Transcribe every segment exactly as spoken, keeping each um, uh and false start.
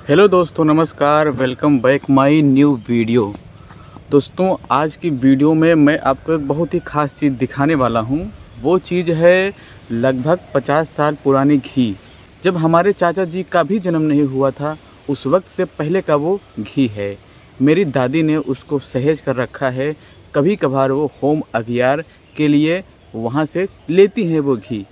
हेलो दोस्तों, नमस्कार, welcome back my new video। दोस्तों, आज की वीडियो में मैं आपको एक बहुत ही खास चीज़ दिखाने वाला हूँ। वो चीज़ है लगभग पचास साल पुरानी घी। जब हमारे चाचा जी का भी जन्म नहीं हुआ था, उस वक्त से पहले का वो घी है। मेरी दादी ने उसको सहेज कर रखा है। कभी कभार वो होम अगियार के लिए वहाँ से लेती हैं वो घी।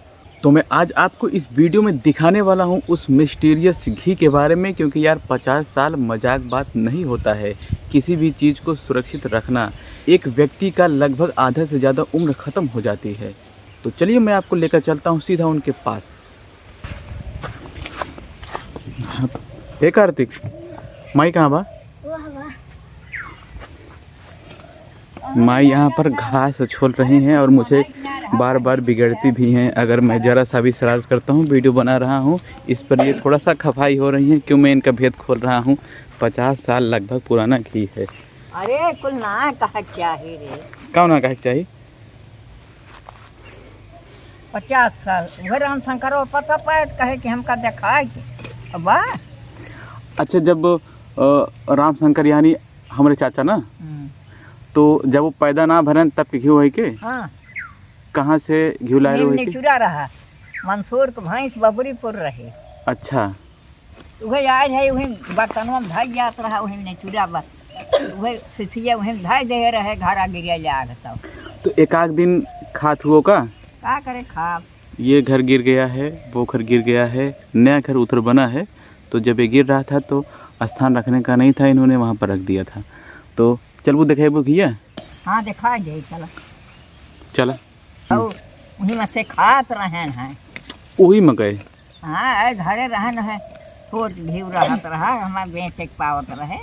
तो मैं आज आपको इस वीडियो में दिखाने वाला हूँ उस मिस्टीरियस घी के बारे में, क्योंकि यार, पचास साल मजाक बात नहीं होता है। किसी भी चीज़ को सुरक्षित रखना, एक व्यक्ति का लगभग आधा से ज़्यादा उम्र ख़त्म हो जाती है। तो चलिए, मैं आपको लेकर चलता हूँ सीधा उनके पास। हे कार्तिक, माई कहाँ बा? माई यहाँ पर घास छोल रही हैं और मुझे बार बार बिगड़ती भी हैं अगर मैं ज़रा सा भी शरारत करता हूँ, वीडियो बना रहा हूँ। इस पर ये थोड़ा सा खफाई हो रही हैं, क्यों मैं इनका भेद खोल रहा हूँ। पचास साल लगभग पुराना घी है। अरे, कुल ना कहा चाही रे। का ना कहे के चाही? पचास साल, उहे राम शंकर वो पता पाए तो कहे कि हमका देखाए के बा। अच्छा, जब, अ, राम शंकर यानी हमरे चाचा ना, हम्म। तो जब वो पैदा ना भरन तब के घी है के? हाँ। कहाँ से घी लाए रहे के? निचुरा रहा, मंसूर के भैंस बबरीपुर रहे। अच्छा। उहे आए रहे, उहे बर्तनवा में धइ जात रहा, उहे निचुरा बा, उहे सिसिया उहे में धइ दे रहे, घरा गिरिया ले आग तब। तो एक आध दिन खात हुओ का? का करे खाब? ये घर गिर गया है, वो घर गिर गया है, नया घर उधर बना है। तो जब ये गिर रहा था तो स्थान रखने का नहीं था, इन्होंने वहाँ पर रख दिया था। तो चलबू देखेबू घिया? हाँ, देखा जाए, चला। चला। और उही में से खात रहन है। उही में गए? हाँ, ए घरे रहन है, थोड़ घी रहत रहा, हमार बेचे के पावत रहे।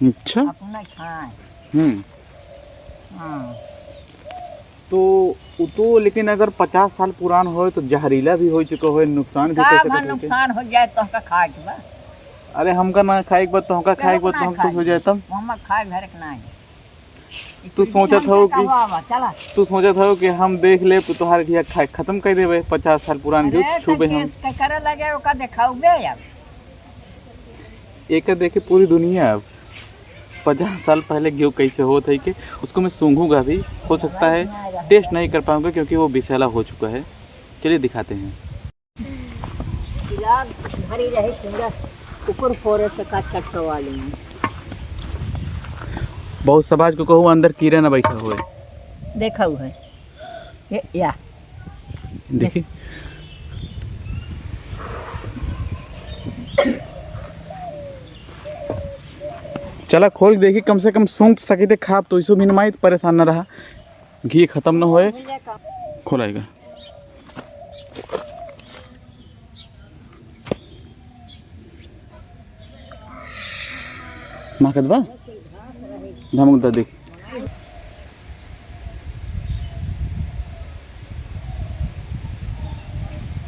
अच्छा। अपना खाए। हम्म। हाँ। तो उ तो, लेकिन अगर पचास साल पुरान होए तो जहरीला भी हो चुका होए, नुकसान भी का कर सकत भा होए के। नुकसान हो जाए, तोहका खाए के बा? अरे, हमका ना खाए के बा, तोहका खाए के बा, केहू ना तोहका खाए। हो जाए तब? मोहम्मद खाए भरे के ना है। तू सोचत हो कि, चला। तू सोचत हो कि हम देख ले तो तोहार घिया खाए खत्म कर देबे, पचास साल पुरान घी अरे, छूबे तो हम। के-, के करे लगे ओका देखाउबे अब। एकर देखे पूरी दुनिया अब। पचास साल पहले घी कैसे होत है कि उसको मैं सूंघूंगा भी, हो सकता है टेस्ट नहीं कर पाऊंगा क्योंकि वो विषैला हो चुका है। चलिए दिखाते हैं। गिलास भरी रहे पूरा, ऊपर फोरे से का चटकवा लेंगे। बहुत सबाज को कहूँ अंदर कीड़ा ना बैठा हुए। देखा हुआ है। ये, या। देखी। चला खोल के देखी, कम से कम सूंघ तो सकी थे, खाब तो इसो भी न माई, परेशान न रहा, घी खत्म न होए। खोलाएगा। महकत बा? धमक दा देख।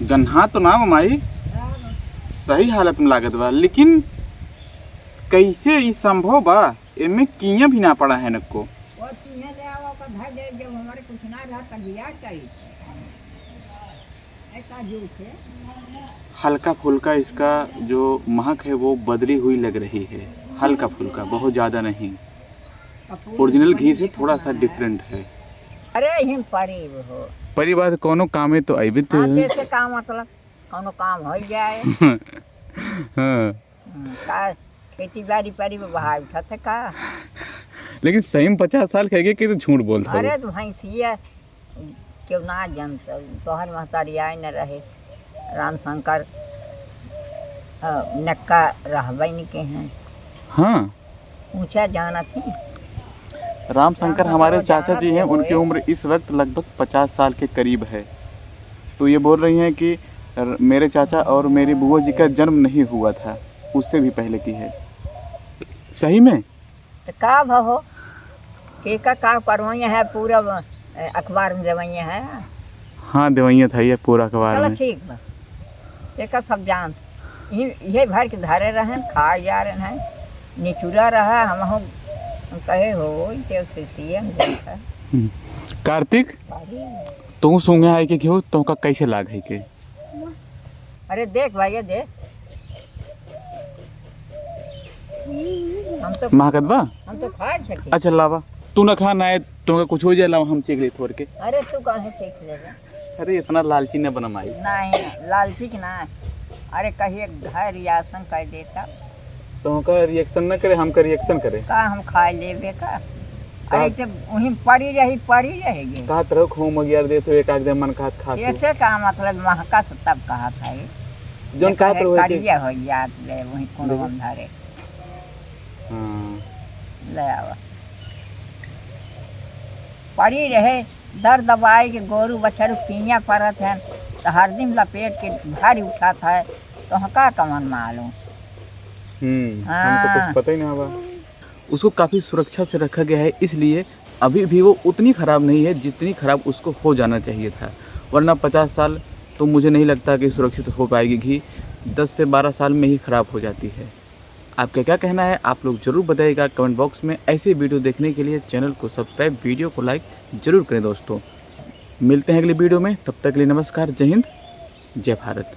गन्हा तो ना बा माई, सही हालत में लागत बा, लेकिन कैसे ई संभव बा? एमे किया भी ना पड़ा है नको। वो किया ले आओ, ओकर धर दे, जब हमारे कुछ ना रहा, तब लिया चाहिए। हल्का फुल्का इसका जो महक है वो बदली हुई लग रही है, हल्का फुल्का, बहुत ज़्यादा नहीं। ओरिजिनल घी से थोड़ा सा डिफरेंट है। अरे हिम परी हो। परी बात कोनो काम है तो अइबे तो हाँ, है। जैसे काम मतलब कोनो काम हो जाए। हाँ। हम्म, का खेती बाड़ी परी में बहा उठत है का? लेकिन सही में पचास साल कह के तो झूठ बोलत हो। अरे तो भैंसिया क्यों ना जानत, तोहर महतारी आए न रहे, राम शंकर, अ, नक्का रहबे न के हैं। हाँ। ऊंचा जानत ही। राम शंकर हमारे चाचा जी हैं, उनकी उम्र इस वक्त लगभग पचास साल के करीब है। तो ये बोल रही हैं कि र-, मेरे चाचा और मेरी बुआ जी का जन्म नहीं हुआ था, उससे भी पहले की है। सही में? तो का भा हो? के का, का करवइया है, पूरा, अ, अखबार में देवइया है। हाँ, देवइया था ये पूरा अखबार चलो में। ठीक बा। एकर सब जान। इ-, इहे भर के धरे रहन, खा जा रहन है। निचुरा रहा, हमहू कहे हो, ते से सीएम देखा। हम्म। कार्तिक, अरे। तू सूंघे है कि क्यों? तोहका कैसे लाग है के? अरे देख भाई, ये देख। तो महकत बा? हम तो खा सके। अच्छा, लावा, तू ना खा, ना है, तुमका कुछ हो जाए, लावा, हम चीख ले थोड़ के। अरे, तू काहे चीख लेबे? अरे, इतना लालची न बना माई। नहीं, लालची के ना। अरे, कहिए घर रिएक्शन कर देता। तो उनका रिएक्शन न करे, हमका रिएक्शन करे। का हम खा लेबे का? का? अरे, जब वहीं पड़ी रही, पड़ी रहेगी। कहत रहो, खूब मगियार देत हो, एक आध मन कहत खात हो। कैसे का मतलब, महका से तब कहत है। जौन ये कहत कहे रहो कि करिया हो जात ले, वहीं कोनो देखो। अंधारे। हाँ। ले आवा। पड़ी रहे, दर दबाई के गोरू बछरू पिया परत हैं, तो हर दिन लपेट के भारी उठात है, तो हमका कवन मालूम। हम्म, हमको कुछ हाँ। पता ही ना बा। उसको काफ़ी सुरक्षा से रखा गया है, इसलिए अभी भी वो उतनी ख़राब नहीं है जितनी ख़राब उसको हो जाना चाहिए था, वरना पचास साल तो मुझे नहीं लगता कि सुरक्षित हो पाएगी घी, दस से बारह साल में ही ख़राब हो जाती है। आपका क्या कहना है, आप लोग ज़रूर बताइएगा कमेंट बॉक्स में। ऐसे वीडियो देखने के लिए चैनल को सब्सक्राइब, वीडियो को लाइक ज़रूर करें दोस्तों। मिलते हैं अगली वीडियो में, तब तक के लिए नमस्कार, जय हिंद, जय भारत।